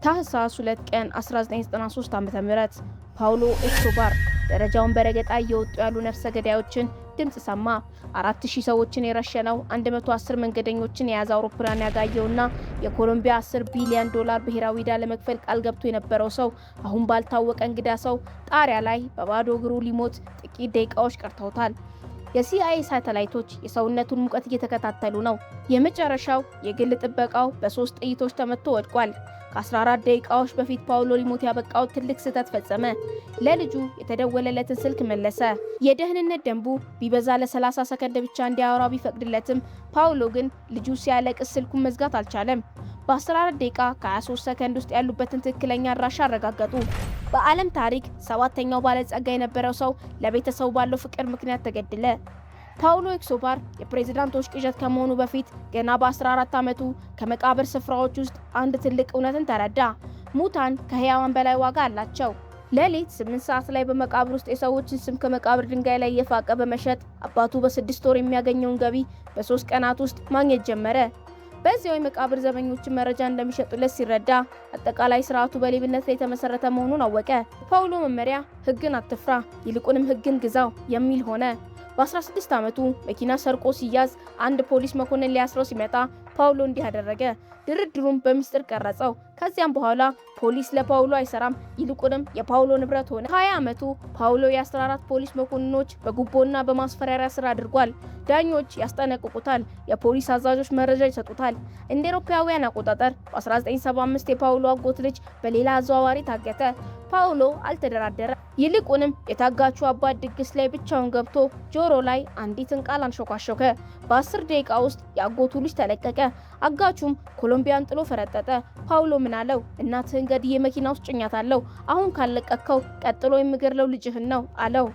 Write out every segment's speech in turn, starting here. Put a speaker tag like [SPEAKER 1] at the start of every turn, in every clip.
[SPEAKER 1] ታህሳስ 2 ቀን 1993 ዓ.ም ፓውሎ ኤስኮባር ደረጃውን በረገጣ እየወጡ ያሉ ነፍሰ ገዳዮችን ድምፅ ሰማ። 4000 ሰዎችን የረሸነው፣ 110 መንገደኞችን የያዘ አውሮፕላን ያጋየውና የኮሎምቢያ 10 ቢሊዮን ዶላር ብሔራዊ ዕዳ ለመክፈል ቃል ገብቶ የነበረው ሰው አሁን ባልታወቀ እንግዳ ሰው ጣሪያ ላይ በባዶ እግሩ ሊሞት ጥቂት ደቂቃዎች ቀርተውታል። የሲአይኤ ሳተላይቶች የሰውነቱን ሙቀት እየተከታተሉ ነው። የመጨረሻው የግል ጥበቃው በሶስት ጥይቶች ተመቶ ወድቋል። ከ14 ደቂቃዎች በፊት ፓውሎ ሊሞት ያበቃው ትልቅ ስህተት ፈጸመ። ለልጁ የተደወለለትን ስልክ መለሰ። የደህንነት ደንቡ ቢበዛ ለ30 ሰከንድ ብቻ እንዲያወራ ቢፈቅድለትም ፓውሎ ግን ልጁ ሲያለቅስ ስልኩን መዝጋት አልቻለም። በ14 ደቂቃ ከ23 ሰከንድ ውስጥ ያሉበትን ትክክለኛ አድራሻ አረጋገጡ። በዓለም ታሪክ ሰባተኛው ባለጸጋ የነበረው ሰው ለቤተሰቡ ባለው ፍቅር ምክንያት ተገደለ። ፓውሎ ኤስኮባር የፕሬዝዳንቶች ቅዠት ከመሆኑ በፊት ገና በ14 ዓመቱ ከመቃብር ስፍራዎች ውስጥ አንድ ትልቅ እውነትን ተረዳ። ሙታን ከሕያዋን በላይ ዋጋ አላቸው። ሌሊት 8 ሰዓት ላይ በመቃብር ውስጥ የሰዎችን ስም ከመቃብር ድንጋይ ላይ እየፋቀ በመሸጥ አባቱ በ6 ወር የሚያገኘውን ገቢ በ3 ቀናት ውስጥ ማግኘት ጀመረ። በዚያው የመቃብር ዘበኞችን መረጃ እንደሚሸጡለት ሲረዳ አጠቃላይ ስርዓቱ በሌብነት ላይ የተመሰረተ መሆኑን አወቀ። ፓውሎ መመሪያ ሕግን አትፍራ፣ ይልቁንም ሕግን ግዛው የሚል ሆነ። በ16 ዓመቱ መኪና ሰርቆ ሲያዝ አንድ ፖሊስ መኮንን ሊያስረው ሲመጣ ፓውሎ እንዲህ አደረገ። ድርድሩን በሚስጥር ቀረጸው። ከዚያም በኋላ ፖሊስ ለፓውሎ አይሰራም፣ ይልቁንም የፓውሎ ንብረት ሆነ። 20 ዓመቱ ፓውሎ የ14 ፖሊስ መኮንኖች በጉቦና በማስፈራሪያ ስር አድርጓል። ዳኞች ያስጠነቅቁታል፣ የፖሊስ አዛዦች መረጃ ይሰጡታል። እንደ አውሮፓውያን አቆጣጠር በ1975 የፓውሎ አጎት ልጅ በሌላ አዘዋዋሪ ታገተ። ፓውሎ አልተደራደረም። ይልቁንም የታጋቹ አባት ድግስ ላይ ብቻውን ገብቶ ጆሮ ላይ አንዲትን ቃል አንሾካሾከ። በ10 ደቂቃ ውስጥ የአጎቱ ልጅ ተለቀቀ። አጋቹም ኮሎምቢያን ጥሎ ፈረጠጠ። ፓውሎ ምን አለው? "እናትህን ገድዬ መኪና ውስጥ ጭኛታለሁ። አሁን ካለቀቅከው ቀጥሎ የምገድለው ልጅህን ነው" አለው።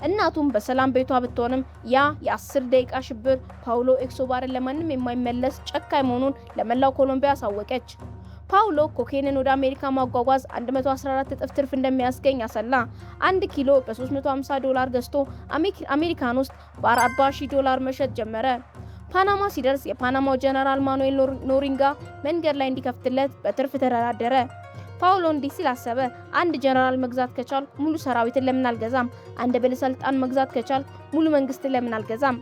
[SPEAKER 1] እናቱም በሰላም ቤቷ ብትሆንም ያ የ10 ደቂቃ ሽብር ፓውሎ ኤስኮባርን ለማንም የማይመለስ ጨካኝ መሆኑን ለመላው ኮሎምቢያ አሳወቀች። ፓውሎ ኮኬንን ወደ አሜሪካ ማጓጓዝ 114 እጥፍ ትርፍ እንደሚያስገኝ አሰላ። 1 ኪሎ በ350 ዶላር ገዝቶ አሜሪካን ውስጥ በ40 ሺህ ዶላር መሸጥ ጀመረ። ፓናማ ሲደርስ የፓናማው ጀነራል ማኑኤል ኖሪንጋ መንገድ ላይ እንዲከፍትለት በትርፍ ተደራደረ። ፓውሎ እንዲህ ሲል አሰበ። "አንድ ጀነራል መግዛት ከቻልኩ ሙሉ ሰራዊትን ለምን አልገዛም? አንድ ባለስልጣን መግዛት ከቻልኩ ሙሉ መንግስትን ለምን አልገዛም?"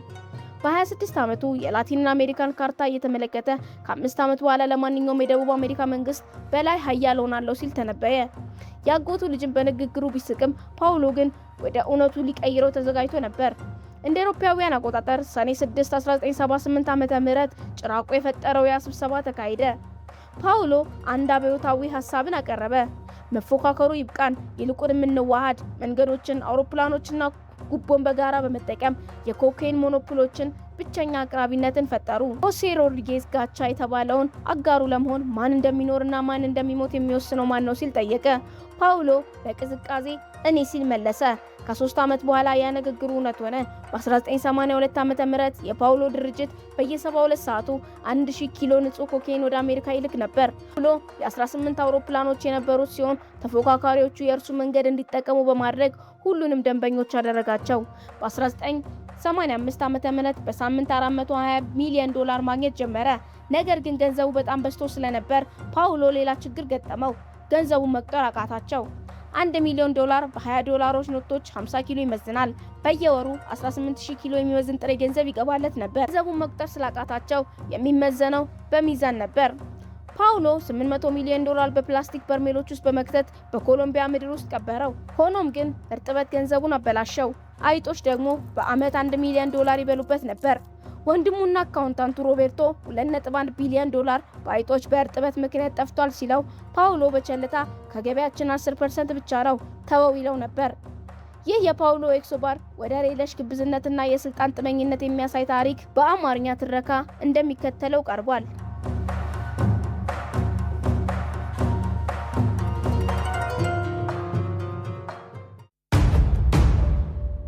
[SPEAKER 1] በ26 ዓመቱ የላቲን አሜሪካን ካርታ እየተመለከተ ከ5 ዓመት በኋላ ለማንኛውም የደቡብ አሜሪካ መንግስት በላይ ሀያል እሆናለሁ ሲል ተነበየ። የአጎቱ ልጅም በንግግሩ ቢስቅም ፓውሎ ግን ወደ እውነቱ ሊቀይረው ተዘጋጅቶ ነበር። እንደ አውሮፓውያን አቆጣጠር ሰኔ 6 1978 ዓ.ም ጭራቁ የፈጠረው ያ ስብሰባ ተካሄደ። ፓውሎ አንድ አብዮታዊ ሀሳብን አቀረበ። "መፎካከሩ ይብቃን፣ ይልቁንም እንዋሃድ። መንገዶችን፣ አውሮፕላኖችና ጉቦን በጋራ በመጠቀም የኮኬን ሞኖፖሎችን ብቸኛ አቅራቢነትን ፈጠሩ። ሆሴ ሮድሪጌዝ ጋቻ የተባለውን አጋሩ ለመሆን "ማን እንደሚኖርና ማን እንደሚሞት የሚወስነው ማን ነው?" ሲል ጠየቀ። ፓውሎ በቅዝቃዜ "እኔ" ሲል መለሰ። ከ3 ዓመት በኋላ ያ ንግግሩ እውነት ሆነ። በ1982 ዓ.ም የፓውሎ ድርጅት በየ72 ሰዓቱ 1000 ኪሎ ንጹህ ኮኬይን ወደ አሜሪካ ይልክ ነበር። ፓውሎ የ18 አውሮፕላኖች የነበሩት ሲሆን ተፎካካሪዎቹ የእርሱ መንገድ እንዲጠቀሙ በማድረግ ሁሉንም ደንበኞች አደረጋቸው። በ1985 ዓ.ም በሳምንት 420 ሚሊዮን ዶላር ማግኘት ጀመረ። ነገር ግን ገንዘቡ በጣም በዝቶ ስለነበር ፓውሎ ሌላ ችግር ገጠመው። ገንዘቡን መቁጠር አቃታቸው። 1 ሚሊዮን ዶላር በ20 ዶላሮች ኖቶች 50 ኪሎ ይመዝናል። በየወሩ 18000 ኪሎ የሚመዝን ጥሬ ገንዘብ ይገባለት ነበር። ገንዘቡን መቁጠር ስላቃታቸው የሚመዘነው በሚዛን ነበር። ፓውሎ 800 ሚሊዮን ዶላር በፕላስቲክ በርሜሎች ውስጥ በመክተት በኮሎምቢያ ምድር ውስጥ ቀበረው። ሆኖም ግን እርጥበት ገንዘቡን አበላሸው። አይጦች ደግሞ በአመት 1 ሚሊዮን ዶላር ይበሉበት ነበር። ወንድሙና አካውንታንቱ ሮቤርቶ 2.1 ቢሊዮን ዶላር በአይጦች በእርጥበት ምክንያት ጠፍቷል ሲለው ፓውሎ በቸልታ "ከገቢያችን 10% ብቻ ነው፣ ተወው" ይለው ነበር። ይህ የፓውሎ ኤስኮባር ወደር የለሽ ግብዝነትና የስልጣን ጥመኝነት የሚያሳይ ታሪክ በአማርኛ ትረካ እንደሚከተለው ቀርቧል።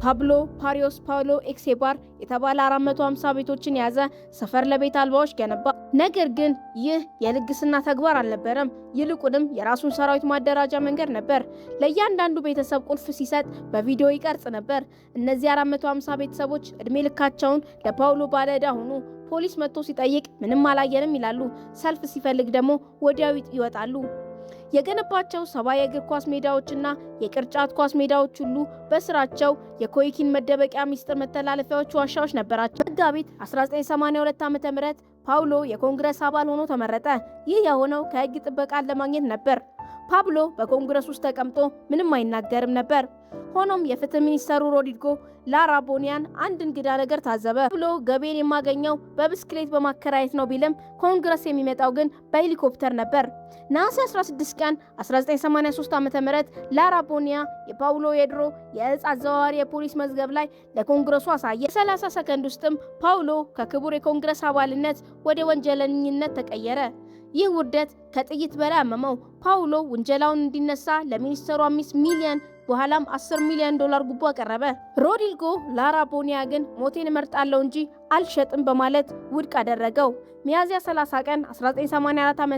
[SPEAKER 1] ፓብሎ ፓሪዮስ ፓውሎ ኤስኮባር የተባለ 450 ቤቶችን የያዘ ሰፈር ለቤት አልባዎች ገነባ። ነገር ግን ይህ የልግስና ተግባር አልነበረም። ይልቁንም የራሱን ሰራዊት ማደራጃ መንገድ ነበር። ለእያንዳንዱ ቤተሰብ ቁልፍ ሲሰጥ በቪዲዮ ይቀርጽ ነበር። እነዚህ 450 ቤተሰቦች እድሜ ልካቸውን ለፓውሎ ባለዕዳ ሆኑ። ፖሊስ መጥቶ ሲጠይቅ ምንም አላየንም ይላሉ። ሰልፍ ሲፈልግ ደግሞ ወዲያው ይወጣሉ። የገነባቸው 70 የእግር ኳስ ሜዳዎችና የቅርጫት ኳስ ሜዳዎች ሁሉ በስራቸው የኮኪን መደበቂያ ሚስጥር መተላለፊያዎች ዋሻዎች ነበራቸው። መጋቢት 1982 ዓ.ም ፓውሎ የኮንግረስ አባል ሆኖ ተመረጠ። ይህ የሆነው ከህግ ጥበቃን ለማግኘት ነበር። ፓብሎ በኮንግረስ ውስጥ ተቀምጦ ምንም አይናገርም ነበር። ሆኖም የፍትህ ሚኒስተሩ ሮድሪጎ ላራ ቦኒያን አንድ እንግዳ ነገር ታዘበ። ፓብሎ ገቢዬን የማገኘው በብስክሌት በማከራየት ነው ቢልም ኮንግረስ የሚመጣው ግን በሄሊኮፕተር ነበር። ነሐሴ 16 ቀን 1983 ዓ.ም ላራ ቦኒያ የፓውሎ የድሮ የእጽ አዘዋዋሪ የፖሊስ መዝገብ ላይ ለኮንግረሱ አሳየ። በ30 ሰከንድ ውስጥም ፓውሎ ከክቡር የኮንግረስ አባልነት ወደ ወንጀለኝነት ተቀየረ። ይህ ውርደት ከጥይት በላይ አመመው። ፓውሎ ውንጀላውን እንዲነሳ ለሚኒስተሩ 5 ሚሊዮን በኋላም 10 ሚሊዮን ዶላር ጉቦ አቀረበ። ሮድሪጎ ላራ ቦኒያ ግን ሞቴን እመርጣለሁ እንጂ አልሸጥም በማለት ውድቅ አደረገው። ሚያዝያ 30 ቀን 1984 ዓ.ም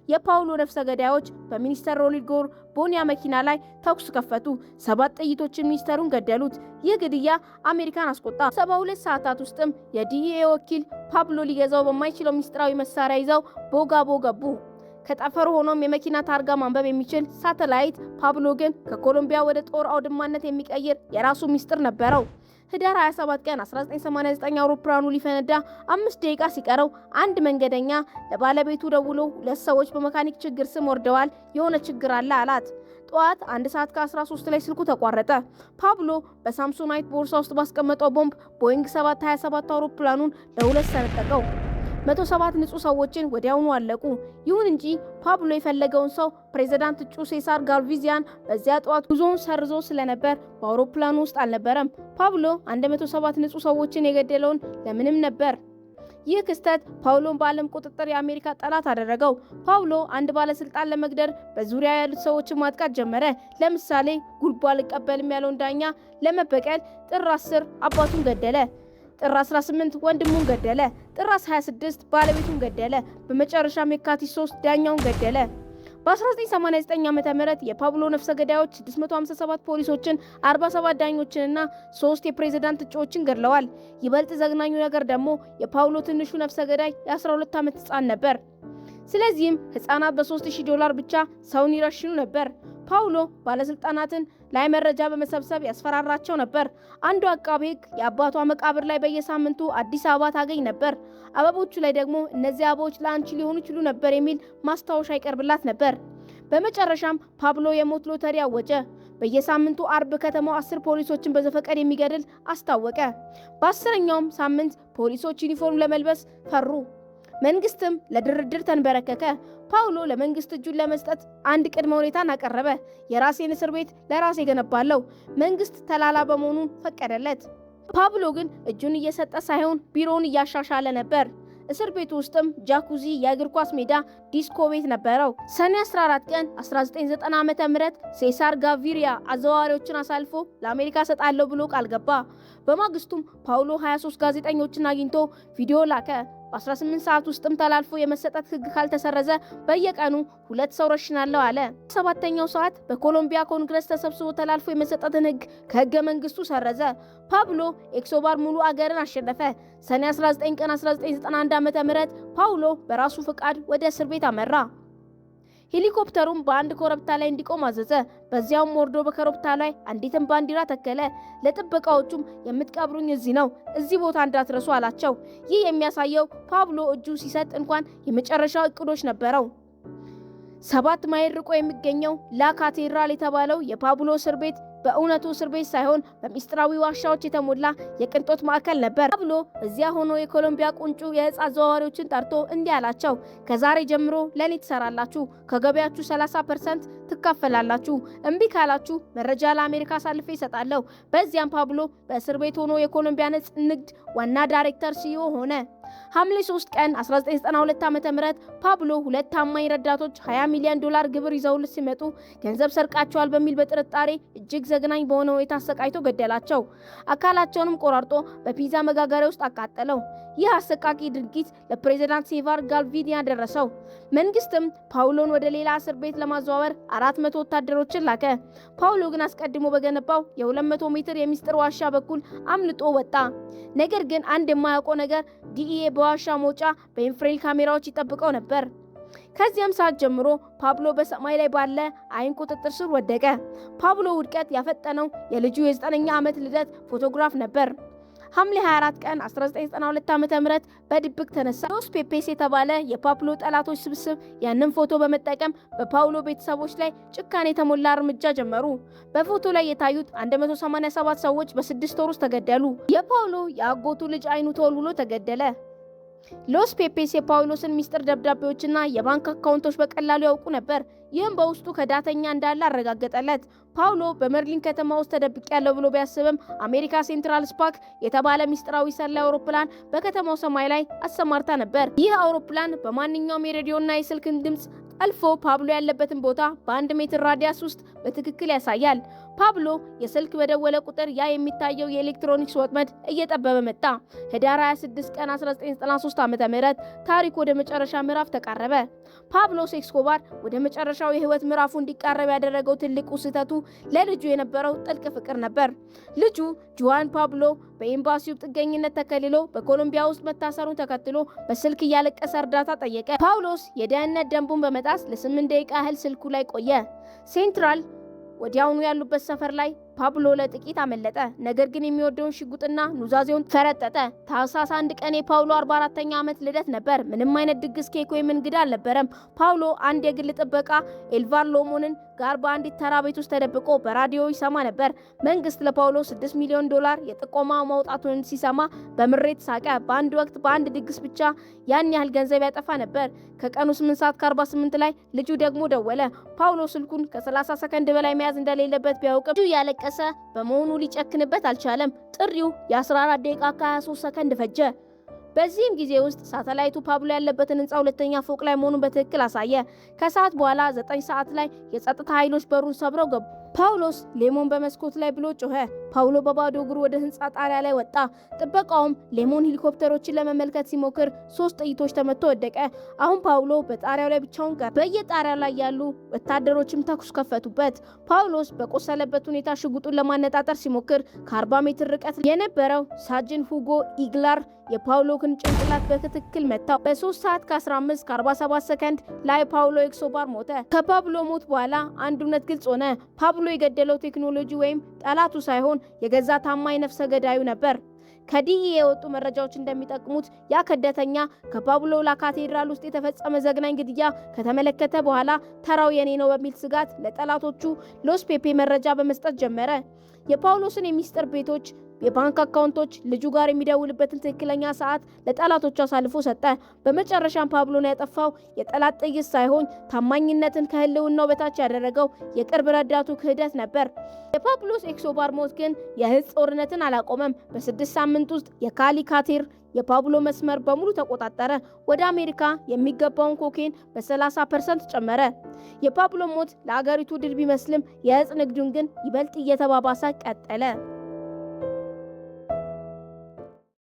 [SPEAKER 1] የፓውሎ ነፍሰ ገዳዮች በሚኒስተር ሮድሪጎ ቦኒያ መኪና ላይ ተኩስ ከፈቱ። 7 ጥይቶችን ሚኒስተሩን ገደሉት። ይህ ግድያ አሜሪካን አስቆጣ። 72 ሰዓታት ውስጥም የ DEA ወኪል ፓብሎ ሊገዛው በማይችለው ሚስጥራዊ መሳሪያ ይዘው ቦጋቦ ገቡ። ከጠፈር ሆኖም የመኪና ታርጋ ማንበብ የሚችል ሳተላይት ፓብሎ ግን ከኮሎምቢያ ወደ ጦር አውድማነት የሚቀይር የራሱ ሚስጥር ነበረው። ህዳር 27 ቀን 1989 አውሮፕላኑ ሊፈነዳ 5 ደቂቃ ሲቀረው አንድ መንገደኛ ለባለቤቱ ደውሎ ሁለት ሰዎች በመካኒክ ችግር ስም ወርደዋል፣ የሆነ ችግር አለ አላት። ጠዋት 1 ሰዓት ከ13 ላይ ስልኩ ተቋረጠ። ፓብሎ በሳምሶናይት ቦርሳ ውስጥ ባስቀመጠው ቦምብ ቦይንግ 727 አውሮፕላኑን ለሁለት ሰነጠቀው። 107 ንጹህ ሰዎችን ወዲያውኑ አለቁ። ይሁን እንጂ ፓብሎ የፈለገውን ሰው ፕሬዝዳንት እጩ ሴሳር ጋልቪዚያን በዚያ ጠዋት ጉዞውን ሰርዞ ስለነበር በአውሮፕላኑ ውስጥ አልነበረም። ፓብሎ 107 ንጹህ ሰዎችን የገደለውን ለምንም ነበር። ይህ ክስተት ፓውሎን በዓለም ቁጥጥር የአሜሪካ ጠላት አደረገው። ፓውሎ አንድ ባለስልጣን ለመግደል በዙሪያ ያሉት ሰዎችን ማጥቃት ጀመረ። ለምሳሌ ጉቦ አልቀበልም ያለውን ዳኛ ለመበቀል ጥር 10 አባቱን ገደለ። ጥር 18 ወንድሙን ገደለ። ጥር 26 ባለቤቱን ገደለ። በመጨረሻም የካቲት 3 ዳኛውን ገደለ። በ1989 ዓ.ም የፓብሎ ነፍሰ ገዳዮች 657 ፖሊሶችን፣ 47 ዳኞችንና 3 የፕሬዝዳንት እጩዎችን ገድለዋል። ይበልጥ ዘግናኙ ነገር ደግሞ የፓውሎ ትንሹ ነፍሰ ገዳይ የ12 ዓመት ህፃን ነበር። ስለዚህም ህፃናት በ3000 ዶላር ብቻ ሰውን ይረሽኑ ነበር። ፓውሎ ባለስልጣናትን ላይ መረጃ በመሰብሰብ ያስፈራራቸው ነበር። አንዱ አቃቤ ሕግ የአባቷ መቃብር ላይ በየሳምንቱ አዲስ አበባ ታገኝ ነበር። አበቦቹ ላይ ደግሞ እነዚህ አበቦች ለአንቺ ሊሆኑ ይችሉ ነበር የሚል ማስታወሻ ይቀርብላት ነበር። በመጨረሻም ፓብሎ የሞት ሎተሪ አወጀ። በየሳምንቱ አርብ ከተማው 10 ፖሊሶችን በዘፈቀድ የሚገድል አስታወቀ። በ10ኛውም ሳምንት ፖሊሶች ዩኒፎርም ለመልበስ ፈሩ። መንግስትም ለድርድር ተንበረከከ። ፓውሎ ለመንግስት እጁን ለመስጠት አንድ ቅድመ ሁኔታን አቀረበ። የራሴን እስር ቤት ለራሴ ገነባለሁ። መንግስት ተላላ በመሆኑ ፈቀደለት። ፓብሎ ግን እጁን እየሰጠ ሳይሆን ቢሮውን እያሻሻለ ነበር። እስር ቤቱ ውስጥም ጃኩዚ፣ የእግር ኳስ ሜዳ፣ ዲስኮ ቤት ነበረው። ሰኔ 14 ቀን 1990 ዓ.ም ሴሳር ጋቪሪያ አዘዋዋሪዎችን አሳልፎ ለአሜሪካ ሰጣለሁ ብሎ ቃል ገባ። በማግስቱም ፓውሎ 23 ጋዜጠኞችን አግኝቶ ቪዲዮ ላከ። በ18 ሰዓት ውስጥም ተላልፎ የመሰጠት ህግ ካልተሰረዘ በየቀኑ ሁለት ሰው ረሽናለሁ አለ። ሰባተኛው ሰዓት በኮሎምቢያ ኮንግረስ ተሰብስቦ ተላልፎ የመሰጠትን ህግ ከህገ መንግስቱ ሰረዘ። ፓብሎ ኤስኮባር ሙሉ አገርን አሸነፈ። ሰኔ 19 ቀን 1991 ዓ.ም ፓውሎ በራሱ ፈቃድ ወደ እስር ቤት አመራ። ሄሊኮፕተሩም በአንድ ኮረብታ ላይ እንዲቆም አዘዘ። በዚያውም ወርዶ በኮረብታ ላይ አንዲትን ባንዲራ ተከለ። ለጥበቃዎቹም የምትቀብሩኝ እዚህ ነው፣ እዚህ ቦታ እንዳትረሱ አላቸው። ይህ የሚያሳየው ፓብሎ እጁ ሲሰጥ እንኳን የመጨረሻው እቅዶች ነበረው። 7 ማይል ርቆ የሚገኘው ላ ካቴድራል የተባለው የፓብሎ እስር ቤት በእውነቱ እስር ቤት ሳይሆን በሚስጥራዊ ዋሻዎች የተሞላ የቅንጦት ማዕከል ነበር። ፓብሎ እዚያ ሆኖ የኮሎምቢያ ቁንጮ የእጽ አዘዋዋሪዎችን ጠርቶ እንዲህ አላቸው። ከዛሬ ጀምሮ ለኔ ትሰራላችሁ፣ ከገበያችሁ 30% ትካፈላላችሁ። እምቢ ካላችሁ መረጃ ለአሜሪካ አሳልፌ እሰጣለሁ። በዚያም ፓብሎ በእስር ቤት ሆኖ የኮሎምቢያ ነጽ ንግድ ዋና ዳይሬክተር CEO ሆነ። ሐምሌ 3 ቀን 1992 ዓ.ም ፓብሎ ሁለት ታማኝ ረዳቶች 20 ሚሊዮን ዶላር ግብር ይዘውለት ሲመጡ ገንዘብ ሰርቃቸዋል በሚል በጥርጣሬ እጅግ ዘግናኝ በሆነ ሁኔታ አሰቃይቶ ገደላቸው። አካላቸውንም ቆራርጦ በፒዛ መጋገሪያ ውስጥ አቃጠለው። ይህ አሰቃቂ ድርጊት ለፕሬዝዳንት ሴቫር ጋልቪዲያ ደረሰው። መንግስትም ፓውሎን ወደ ሌላ እስር ቤት ለማዘዋወር 400 ወታደሮችን ላከ። ፓውሎ ግን አስቀድሞ በገነባው የ200 ሜትር የሚስጥር ዋሻ በኩል አምልጦ ወጣ። ነገር ግን አንድ የማያውቀው ነገር DEA በዋሻ መውጫ በ infrared ካሜራዎች ይጠብቀው ነበር። ከዚያም ሰዓት ጀምሮ ፓብሎ በሰማይ ላይ ባለ አይን ቁጥጥር ስር ወደቀ። ፓብሎ ውድቀት ያፈጠነው የልጁ የ9ኛ ዓመት ልደት ፎቶግራፍ ነበር። ሐምሌ 24 ቀን 1992 ዓ.ም በድብቅ ተነሳ። ሎስ ፔፔስ የተባለ የፓብሎ ጠላቶች ስብስብ ያንን ፎቶ በመጠቀም በፓውሎ ቤተሰቦች ላይ ጭካኔ የተሞላ እርምጃ ጀመሩ። በፎቶ ላይ የታዩት 187 ሰዎች በ6 ወር ውስጥ ተገደሉ። የፓውሎ የአጎቱ ልጅ አይኑ ተወልውሎ ተገደለ። ሎስ ፔፔስ የፓውሎስን ሚስጥር ደብዳቤዎችና የባንክ አካውንቶች በቀላሉ ያውቁ ነበር። ይህም በውስጡ ከዳተኛ እንዳለ አረጋገጠለት። ፓውሎ በመርሊን ከተማ ውስጥ ተደብቄያለሁ ብሎ ቢያስብም አሜሪካ ሴንትራል ስፓክ የተባለ ሚስጥራዊ ሰላይ አውሮፕላን በከተማው ሰማይ ላይ አሰማርታ ነበር። ይህ አውሮፕላን በማንኛውም የሬዲዮና የስልክን ድምፅ ጠልፎ ፓብሎ ያለበትን ቦታ በ1 ሜትር radius ውስጥ በትክክል ያሳያል። ፓብሎ የስልክ በደወለ ቁጥር ያ የሚታየው የኤሌክትሮኒክስ ወጥመድ እየጠበበ መጣ። ህዳር 26 ቀን 1993 ዓ.ም ታሪኩ ወደ መጨረሻ ምዕራፍ ተቃረበ። ፓብሎ ኤስኮባር ወደ መጨረሻው የህይወት ምዕራፉ እንዲቃረብ ያደረገው ትልቁ ስህተቱ ለልጁ የነበረው ጥልቅ ፍቅር ነበር። ልጁ ጁዋን ፓብሎ በኤምባሲው ጥገኝነት ተከልሎ በኮሎምቢያ ውስጥ መታሰሩን ተከትሎ በስልክ እያለቀሰ እርዳታ ጠየቀ። ፓውሎስ የደህንነት ደንቡን በመጣስ ለ8 ደቂቃ ያህል ስልኩ ላይ ቆየ። ሴንትራል ወዲያውኑ ያሉበት ሰፈር ላይ ፓብሎ ለጥቂት አመለጠ። ነገር ግን የሚወደውን ሽጉጥና ኑዛዜውን ፈረጠጠ። ታህሳስ 1 ቀን የፓውሎ 44ኛ ዓመት ልደት ነበር። ምንም አይነት ድግስ፣ ኬክ ወይም እንግዳ አልነበረም። ፓውሎ አንድ የግል ጥበቃ ኤልቫር ሎሞንን ጋር በአንዲት ተራ ቤት ውስጥ ተደብቆ በራዲዮ ይሰማ ነበር። መንግስት ለፓውሎ 6 ሚሊዮን ዶላር የጥቆማ ማውጣቱን ሲሰማ በምሬት ሳቀ። በአንድ ወቅት በአንድ ድግስ ብቻ ያን ያህል ገንዘብ ያጠፋ ነበር። ከቀኑ 8 ሰዓት ከ48 ላይ ልጁ ደግሞ ደወለ። ፓውሎ ስልኩን ከ30 ሰከንድ በላይ መያዝ እንደሌለበት ቢያውቅም ልጁ እያለቀሰ በመሆኑ ሊጨክንበት አልቻለም። ጥሪው የ14 ደቂቃ ከ23 ሰከንድ ፈጀ። በዚህም ጊዜ ውስጥ ሳተላይቱ ፓብሎ ያለበትን ህንፃ ሁለተኛ ፎቅ ላይ መሆኑን በትክክል አሳየ። ከሰዓት በኋላ 9 ሰዓት ላይ የጸጥታ ኃይሎች በሩን ሰብረው ገቡ። ፓውሎስ ሌሞን በመስኮት ላይ ብሎ ጮኸ። ፓውሎ በባዶ እግሩ ወደ ህንፃ ጣሪያ ላይ ወጣ። ጥበቃውም ሌሞን ሄሊኮፕተሮችን ለመመልከት ሲሞክር ሶስት ጥይቶች ተመቶ ወደቀ። አሁን ፓውሎ በጣሪያው ላይ ብቻውን ቀረ። በየጣሪያው ላይ ያሉ ወታደሮችም ተኩስ ከፈቱበት። ፓውሎስ በቆሰለበት ሁኔታ ሽጉጡን ለማነጣጠር ሲሞክር ከ40 ሜትር ርቀት የነበረው ሳጅን ሁጎ ኢግላር የፓውሎን ጭንቅላት በትክክል መታው። በ3 ሰዓት ከ15 ከ47 ሰከንድ ላይ ፓውሎ ኤስኮባር ሞተ። ከፓብሎ ሞት በኋላ አንድ እውነት ግልጽ ሆነ። ፓብሎ የገደለው ቴክኖሎጂ ወይም ጠላቱ ሳይሆን የገዛ ታማኝ ነፍሰ ገዳዩ ነበር። ከ DEA የወጡ መረጃዎች እንደሚጠቁሙት ያ ከዳተኛ ከፓብሎ ላ ካቴድራል ውስጥ የተፈጸመ ዘግናኝ ግድያ ከተመለከተ በኋላ ተራው የኔ ነው በሚል ስጋት ለጠላቶቹ ሎስ ፔፔ መረጃ በመስጠት ጀመረ። የፓውሎስን የሚስጥር ቤቶች፣ የባንክ አካውንቶች፣ ልጁ ጋር የሚደውልበትን ትክክለኛ ሰዓት ለጠላቶቹ አሳልፎ ሰጠ። በመጨረሻም ፓብሎን ያጠፋው የጠላት ጥይት ሳይሆን ታማኝነትን ከህልውናው በታች ያደረገው የቅርብ ረዳቱ ክህደት ነበር። የፓብሎስ ኤስኮባር ሞት ግን የእፅ ጦርነትን አላቆመም። በ6 ሳምንት ውስጥ የካሊ ካርቴል የፓብሎ መስመር በሙሉ ተቆጣጠረ። ወደ አሜሪካ የሚገባውን ኮኬን በ30% ጨመረ። የፓብሎ ሞት ለአገሪቱ ድል ቢመስልም የእጽ ንግዱን ግን ይበልጥ እየተባባሰ ቀጠለ።